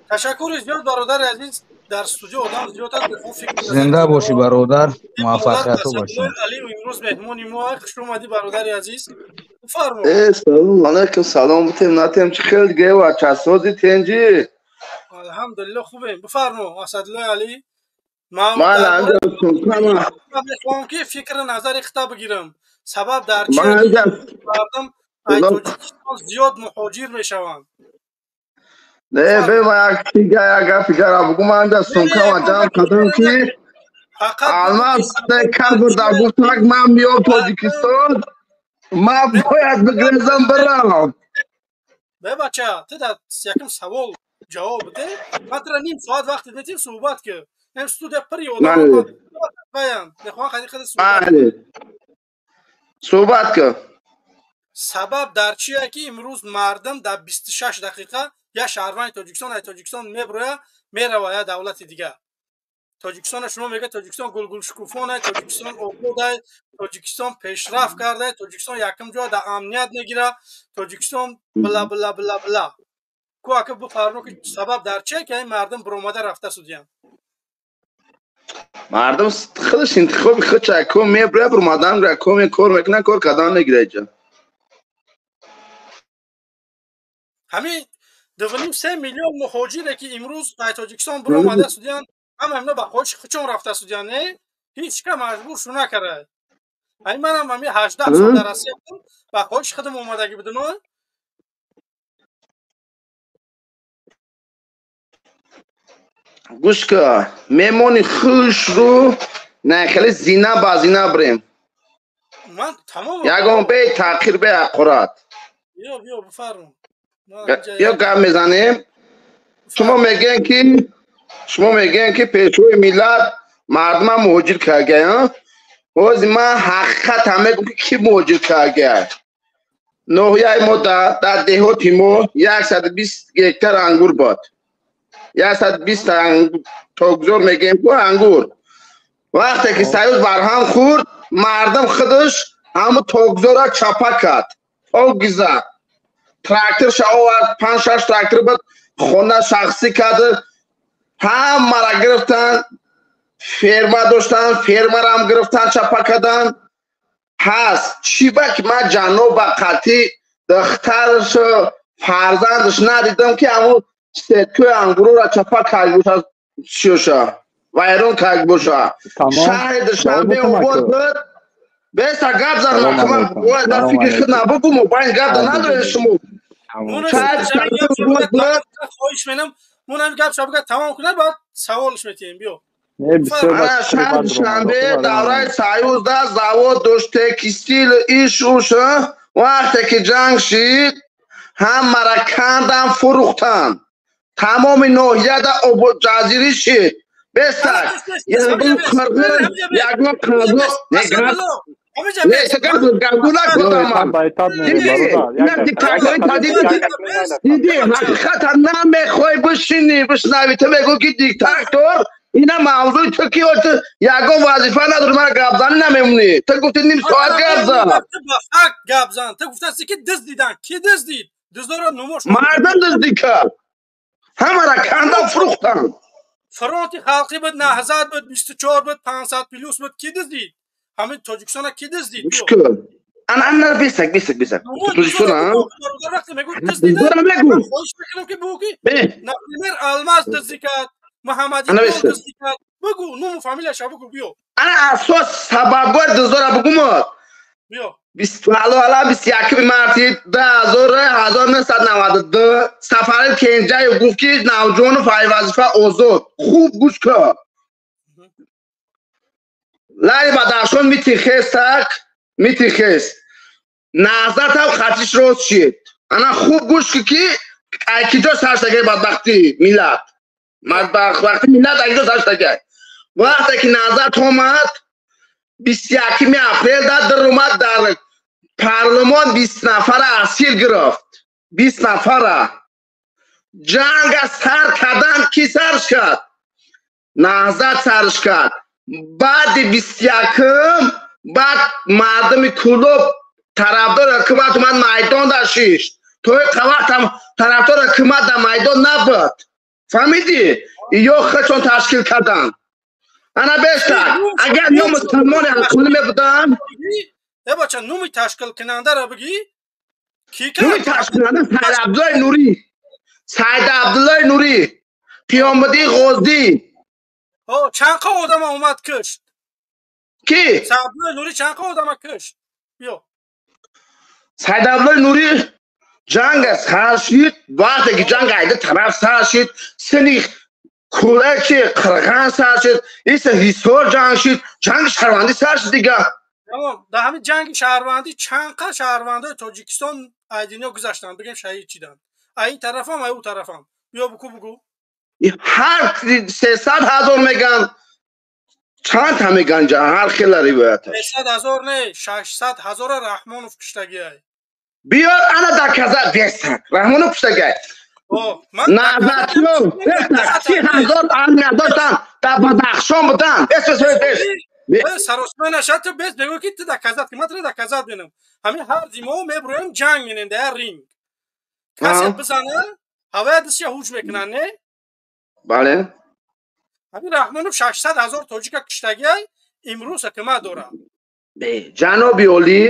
Ташаккури зиёд, бародари азиз. Дар студия одам зиёд аст, мехоҳам фикр Зинда бошӣ, бародар, муваффақиятҳо бошӣ. Алим имрӯз меҳмони мо. Хуш омадӣ, бародари азиз, бифармо. Э, салом алайкум, салом бутем, натем, чӣ хел гева часози тенҷи? Алҳамдулилло, хубем. Бифармо, Асадуллои Алӣ. Ман мехоҳам, ки фикри назари хита бигирам, сабаб дар чи мардум аз Тоҷикистон зиёд муҳоҷир мешаванд. Не, бе, ма як фига, як гапи гара бугу. Ман инҷа сумкама ҷамъ кардам, ки Алмаз кар бурда гуфтак, ман миём Тоҷикистон, ман бояд бигрезам, бирам. Бе, бача, ту дар якум савол ҷавоб биде. Ман тура ним соат вақт метим, суҳбат ки ем, студия пури одам мехоҳам хеле суҳбат. Суҳбат ки. Сабаб дар чие, ки имрӯз мардум дар 26 дақиқа як шаҳрванди Тоҷикистон аз Тоҷикистон меброя, мерава як давлати дигар? Тоҷикистона шумо мегӯяд, Тоҷикистон гулгулшукуфонай, Тоҷикистон ободай, Тоҷикистон пешрафт кардай, Тоҷикистон якум ҷоя дар амният мегирад, Тоҷикистон бла бла бла бла. Ку ака, бифармо, ки сабаб дар чие, ки ин мардум биромада рафта судиянд? Мардум худаш интихоби худша ко меброя, биромадан ко кор мекунад, кор кардан мегира иҷа. Ҳамин 2,5-3 миллион муҳоҷире, ки имрӯз дар Тоҷикистон биромада судиянд, ҳама ҳамино ба хоҳиши худшон рафта судиянд, не? Ҳеҷ ка маҷбур шу накарда. Ҳамин манам ҳами 18 сол дар Россия будам, ба хоҳиши худам омадагӣ будам. Гӯш ка, мемони хушрӯ, на хеле зина ба зина бирем. Ман тамом. Ягон бе таъхир, бе ҳақорат. Биё, биё, бифармо. Ё гап мезанем. Шумо мегӯем, ки пешвои миллат мардума муҳоҷир карда. Ҳозир ман ҳақиқатам мегӯм, ки кӣ муҳоҷир карда. Ноҳияи мо, дар деҳоти мо 120 гектар ангур буд, 120 токзор мегӯем ку, ангур. Вақте ки Союз барҳам хӯрд, мардум худаш ҳамун токзора чапа кард, ток зад, тракторша овард, панҷ шаш трактор буд, хона шахсӣ кард, ҳамара гирифтан. Ферма доштан, фермарам гирифтан, чапа кардан. Ҳаст чӣ ба ки ман ҷаноба қатъӣ духтараш, фарзандаш надидам, ки ҳамун сеткои ангурора чапа кард боша, чиёша вайрон кард боша. Шаҳри Душанбе обод буд. Беста гап зан, бояд дар фикри худ набугу, мо байн гап да надоред шумо. Хоҳиш менам, мон гап шабга тамом кунад, баъд саволш метиҳем, биё. Шаҳри Душанбе давраи Союзда завод дошт, текстил, иш уш. Вақте ки ҷанг шид, ҳамара кандан, фурӯхтанд, тамоми ноҳияда ҷазирӣ шид. Бестак, ягон қирғиз, ягон қазоқ. Гапгу накунам. Диди, ҳақиқатан намехоҳӣ бишинӣ, бишнавӣ. Ту мегӯ, ки диктатор. Ина мавзӯи ту ки ту ягон вазифа надорӣ, мара гапзанӣ намемонӣ. Ту гуфти, ним соат гап зан. Факт гап зан. Ту гуфтасти, ки дуздидан. Ки дуздид? Дуздора нумош. Мардум дуздӣ кард, ҳамара канда фурӯхтанд. Фронти халқӣ буд, Наҳзат буд, 24 буд, 500 плюс буд. Ки дуздид? Ҳамин Тоҷикистона ки дуздид? Ана, ана, бисак, бисак, бисак. Тоҷикистона дуздора мегӯ. Хоҳиш мекунам, ки бугӯ, ки, например, Алмаз дуздӣ кард, Муҳаммадиқбол дуздӣ кард. Бугӯ, нуму фамилияша бугӯ, биё. Ана, асос сабабгори дуздора бугумод. Биё. Ала 21 марти 1992 Сафари Кенҷаев гуфт, ки Навҷонов ай вазифа озод. Хуб гӯш кун. Лари Бадахшон митинг хестак, митинг хест, Наҳзатам хатиш рост шид. Ана, хуб гӯш кун, ки ай киҷо сар шудагай бадбахтии миллат. Бадбахтии миллат ай киҷо сар шудагай? Вақте ки Наҳзат омад, 21 апрел да даромад дар парлумон, 20 нафара асир гирифт, 20 нафара. Ҷанга сар кардан ки сарш кард? Наҳзат сарш кард. Баъди 21-м баъд мардуми Кӯлоб тарафдори ҳукумат омад, майдон да шишт. То ин вақтам тарафдори ҳукумат дар майдон набуд. Фаҳмидӣ? Ё худшон ташкил карданд. Ана бештар агар ё мусулмони ҳаққонӣ мебуданд. Э бача, нуми ташкилкунандаро бигӣ. Ки? Нуми ташкилкунанда Сайд Абдуллои Нурӣ. Сайд Абдуллои Нурӣ. Қиёмиддин Ғозӣ. О, чанд қа одама омад кушт? Ки? Сайд Абдуллои Нурӣ чанд қа одама кушт? Биё. Сайд Абдуллои Нурӣ ҷанга сар шид, вақте ки ҷанг айда тараф сар шид, сини кӯлачи Қирған сар шид, иса Ҳисор ҷанг шид, ҷанги шаҳрвандӣ сар шид дига. Тамом, дар ҳамин ҷанги шаҳрвандӣ чанд қа шаҳрвандои Тоҷикистон ай дунё гузаштанд, бигем шаҳид шиданд. Ай ин тарафам, ай ӯ тарафам. Биё буку бугу. Ҳар 300 000 меган, чанд та меган, ҳар хела ривояташ. 300 000 не, 600 000-а Раҳмонов куштагиай. Биёр ана доказать бесак. Раҳмонов куштагиай. Наҳзатиён 30 000 армия доштанд, дар Бадахшон буданд. Бес, бес, бес. Саросима нашад, ту бес бегӯ ки ту доказать ки ман туро доказать менам. Ҳамин ҳар мо меброем, ҷанг менем дар ринг. Касе бизана, ҳавая дастша ҳуҷ мекунанд, не? Бале. Ҳамин Раҳмонов 600 000 тоҷика куштагиай, имрӯз ҳукумат дорад. Ҷаноби олӣ,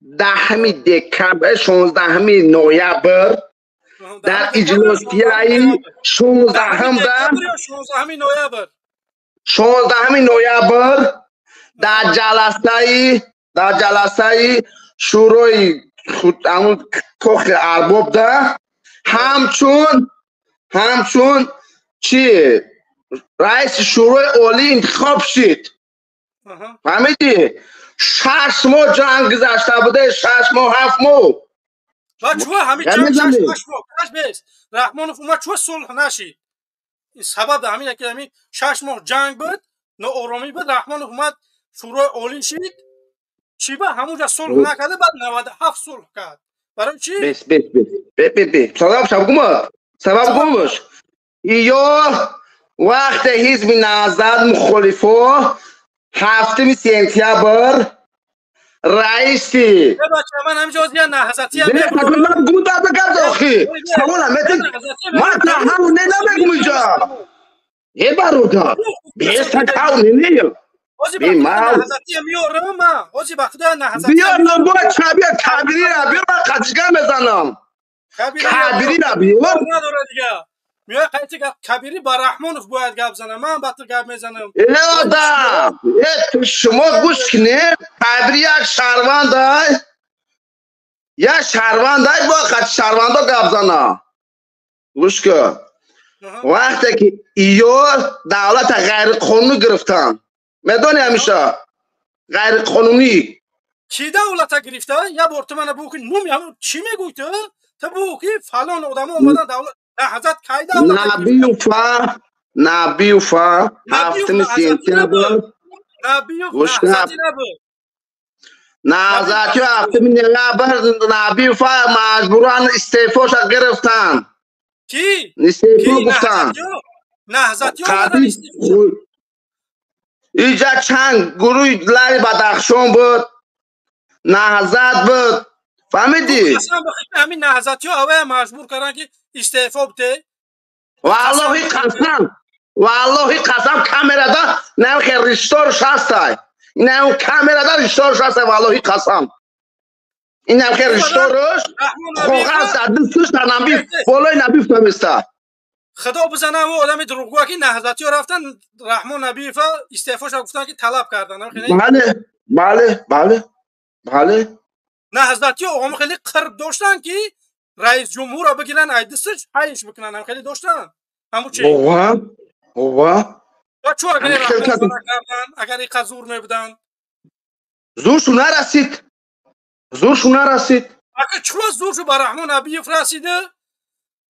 10 декабр, 16 ноябр дар иҷлосияи 16-да 16 ноябр. 16 ноябр дар ҷаласаи шӯрои ҳамун кохи арбобда ҳамчун чи раиси шӯрои олӣ интихоб шид. Фаҳмидӣ? 6 моҳ ҷанг гузашта буде, 6 моҳ, 7 моҳ. Ва чӯ ҳамин ҷанг 6 моҳ гузашт, Раҳмонов умад, чӯ сулҳ нашид? Сабаб дар ҳамин ки ҳамин 6 моҳ ҷанг буд, нооромӣ буд, Раҳмонов умад, шӯрои олӣ шид, чӣ ба ҳамунҷа сулҳ накарда, баъд 97 сулҳ кард? Барои чӣ? Бес, бес, бес, бе, сабаб гумаш, сабаб гумаш. Ё вақте ҳизби Наҳзат, мухолифо, 7 сентябр раиси Ман ҳаминҷо наҳзатия охи савола метин, ман ҳамун не намегум инҷа. Е бародар, бесакав не. Наҳзатия меорам ма ҳози, ба худо наҳзатия. Биёр, номбои чабия кабирира биёр, ман қатишгар мезанам. Кабирира биёр. Надора дига. Меоя қайти Кабирӣ ба Раҳмонов бояд гап занам, ман ба ту гап мезанам. Э одам, э шумо гӯш кунед, Кабири як шаҳрвандай, як шаҳрвандай, бояд қати шаҳрвандо гап занам. Гӯш кун, вақте ки иё давлата ғайриқонунӣ гирифтанд, медонӣ, ҳамеша ғайриқонунӣ. Кӣ давлата гирифта? Як бор ту мана бугӯ ки нуми чӣ мегӯй ту? Ту бугӯ ки фалон одамо омадан давлат Наҳзат кай давлат? Набиюфа, Набиюфа 7 сентябр. Набиюф наҳзатӣ набуд. Наҳзатиё 7 ноябр Набиюфа маҷбуран истеъфоша гирифтанд. Кӣ? Истеъфо гуфтанд. Наҳзатиё? Иҷа чанд гурӯҳи лари Бадахшон буд, Наҳзат буд, фаҳмидӣ? Ҳамин наҳзатиё авая маҷбур карданд ки истеъфо бите? Валлоҳи қасам, валлоҳи қасам, камерада намхе риштор шастай, инам камерада риштор шастай, валлоҳи қасам, инам хе ришторош коғаз дар дасташ, дар наби болои Набиев наместа. Худо бизана ӯ одами дурӯғгӯя ки наҳзатиё рафтан Раҳмон Набиева истеъфоша гуфтан ки талаб кардан. Бале, бале, бале, бале. Наҳзатиё оғомо хеле қирб доштанд ки раис ҷумҳурро бигиранд, ай дасташ ҳайш бикунанд, ҳам хеле доштанд, ҳаму чи? Ова, ова. Ва чӯ агар кардан, агар иқа зур мебуданд? Зуршу нарасид, зуршу нарасид. Ака чӯ зуршу ба Раҳмон Набиев расида,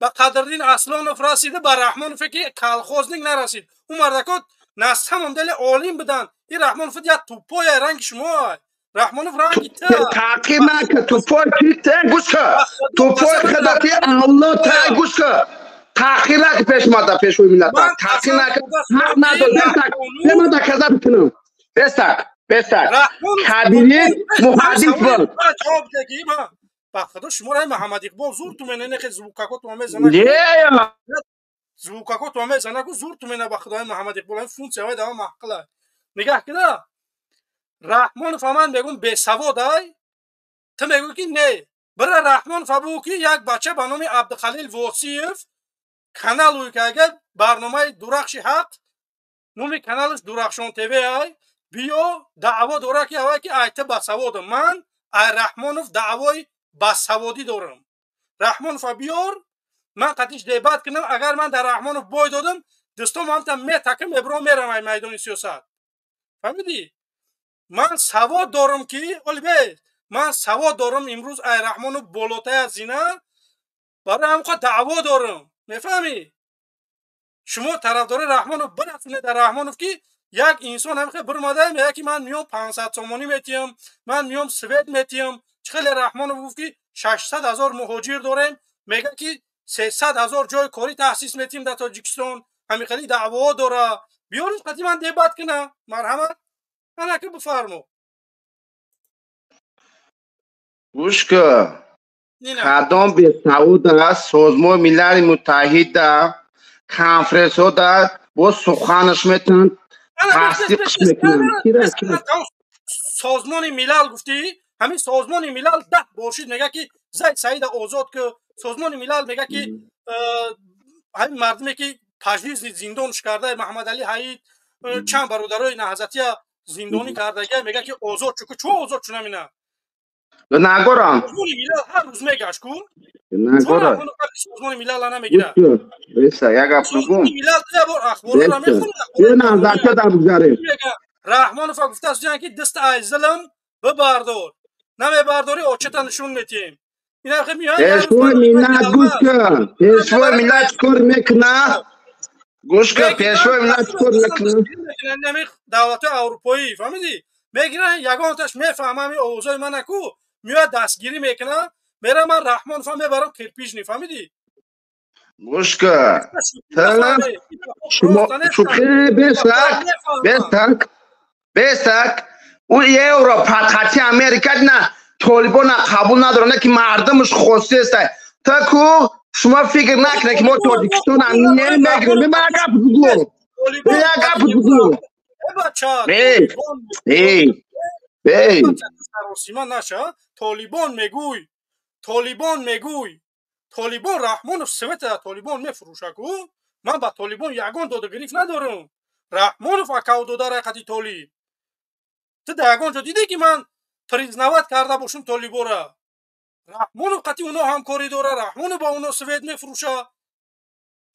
ба Қадрдин Аслонов расида, ба Раҳмонове ки колхозник нарасид? Ӯ мардакот на самом деле олим буданд. Ин Раҳмонов як тупой ранги шумо. Раҳмонов ранги та. Таъқиб нака, тупой ки гӯш ка, тупой хадати Алло та, гӯш ка, таъқиб нака пеш мада, пешвои миллата таъқиб нака, ҳақ надор. Бестак, ман доказать бикунам. Бестак, бестак, Кабири муҳаддис буд. Ҷавоб деги ма. Ба худо, шуморо Муҳаммад Иқбол зур ту менене, хел звукако ту мезана. Звукако ту мезана ку зур ту мена ба худои Муҳаммад Иқбол ин функсия вай дава маъқила. Нигаҳ кида. Раҳмонов ман мегум бесавод ай. Ту мегӯӣ ки не. Бира Раҳмонов бугӯ ки як бача ба номи Абдухалил Восиев канал ӯй ки агар барномаи Дурахши ҳақ номи каналаш Дурахшон ТВ ай биё даъво дора ки авай ки ай ту басаводам. Ман ай Раҳмонов даъвои басаводӣ дорам. Раҳмонова биёр ман қатиш дебат кунам. Агар ман дар Раҳмонов бой додам, дӯстом ҳамта метакам мебурам мерам ай майдони сиёсат. Фаҳмидӣ? Ман савод дорам ки оли бе ман савод дорам имрӯз ай Раҳмонов болотай аз зина барои ҳамқа даъво дорам. Мефаҳмӣ? Шумо тарафдори Раҳмонов бирасонед дар Раҳмонов ки як инсон ҳамхе бирмада мега ки ман миём 500 сомонӣ метиҳам, ман миём свет метиҳам. Чӣ хеле Раҳмонов гуфт ки 600 ҳазор муҳоҷир дорем, мега ки 300 ҳазор ҷои корӣ таъсис метиҳем дар Тоҷикистон. Ҳамин хеле даъвоҳо дора. Биёред қати ман дебат кунам. Марҳамат. Анаки бифармо. Гӯш кун. Кадом бесавод аст Созмони Милали Муттаҳида конференсҳода бо суханаш метавонанд тасдиқш мекунанд. Созмони Милал гуфтӣ? Ҳамин Созмони Милал 10 бор шид мега ки Зайд Саида озод ки. Созмони Милал мега ки ҳамин мардуме ки пажлизи зиндонш карда Муҳаммадалӣ Ҳаид чанд бародарои наҳзатия зиндонӣ кардагия мега ки озод чу. Чо озод чунам ина? Нагорам. Созмони Милал ҳар рӯз мегашт ку? Нагорам. Созмони Милал намегирад. Беса, як гап бигӯм. Милал я бор ахборро мехонад. Наҳзатия дар бигзарем. Раҳмонов гуфтааст ки даст ай зулм бибардор. Намебардорӣ очата нишон метиҳем. Пешвои миллат гӯш кун. Пешвои миллат чӣ кор мекунад? Гӯш кун, пешвои миллат чӣ кор мекунад? Давлатҳои аврупоӣ, фаҳмидӣ? Мегиранд ягонташ мефаҳмам ин овозҳои мана ку, меояд дастгирӣ мекунад, мерам ман Раҳмонова мебарам кирпижни, фаҳмидӣ? Гӯш кун. Шумо шӯхӣ бесак, бесак, бесак. Ӯ евро патхати Америка на толибона қабул надоранд ки мардумаш хостест. Та ку шумо фикр накунед ки мо Тоҷикистона намегирем. Ман гап бигӯ. Як гап бигӯ. Эй, эй, эй. Саросима наша. Толибон мегӯй. Толибон мегӯй. Толибон Раҳмонов света Толибон мефурӯша ку. Ман ба Толибон ягон доду гирифт надорам. Раҳмонов акав додарай қати Толиб. Ту дар ягон ҷо дидӣ ки ман признават карда бошум Толибора? Раҳмонов қати уно ҳамкорӣ дора, Раҳмонов ба уно свет мефурӯша.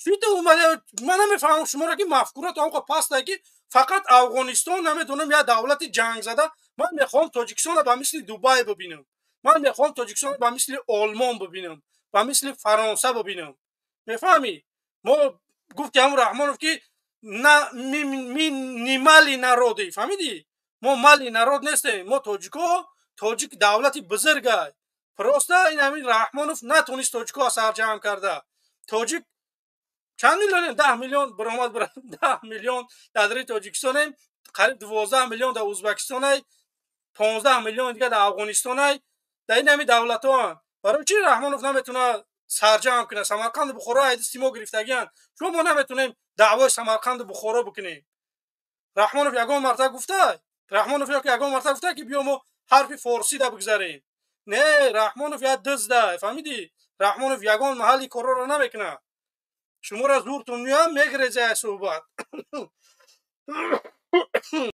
Чӣ ту омада? Ман намефаҳмам шуморо ки мафкурат онқа пастае ки фақат Афғонистон намедонам як давлати ҷангзада. Ман мехоҳам Тоҷикистонро ба мисли Дубай бибинам. Ман мехоҳам Тоҷикистонро ба мисли Олмон бибинам, ба мисли Фаронса бибинам. Мефаҳмӣ? Мо гуфти ҳамун Раҳмонов ки на ми ни мали народи, фаҳмидӣ? Мо мали народ нестем. Мо тоҷико, тоҷик давлати бузургай. Просто ин ҳамин Раҳмонов натонист тоҷико сарҷамъ карда. Тоҷик чанд миллионем? 10 миллион баромад, 10 миллион дар дари Тоҷикистонем, қариб 12 миллион дар Ӯзбекистонай, 15 миллион дига дар Афғонистонай. Дар ин ҳамин давлатҳоанд. Барои чӣ Раҳмонов наметавонад сарҷамъ кунад? Самарқанду Бухоро ай дасти мо гирифтагианд. Чун мо наметавонем даъвои Самарқанду Бухоро бикунем? Раҳмонов ягон мартаба гуфта? Раҳмонов ё ки ягон мартаба гуфта ки биё мо ҳарфи форсӣ да бигзарем? Не, Раҳмонов як дузда, фаҳмидӣ? Раҳмонов ягон маҳалли корроро намекунад. Шуморо зуртун меоям мегиреза суҳбат.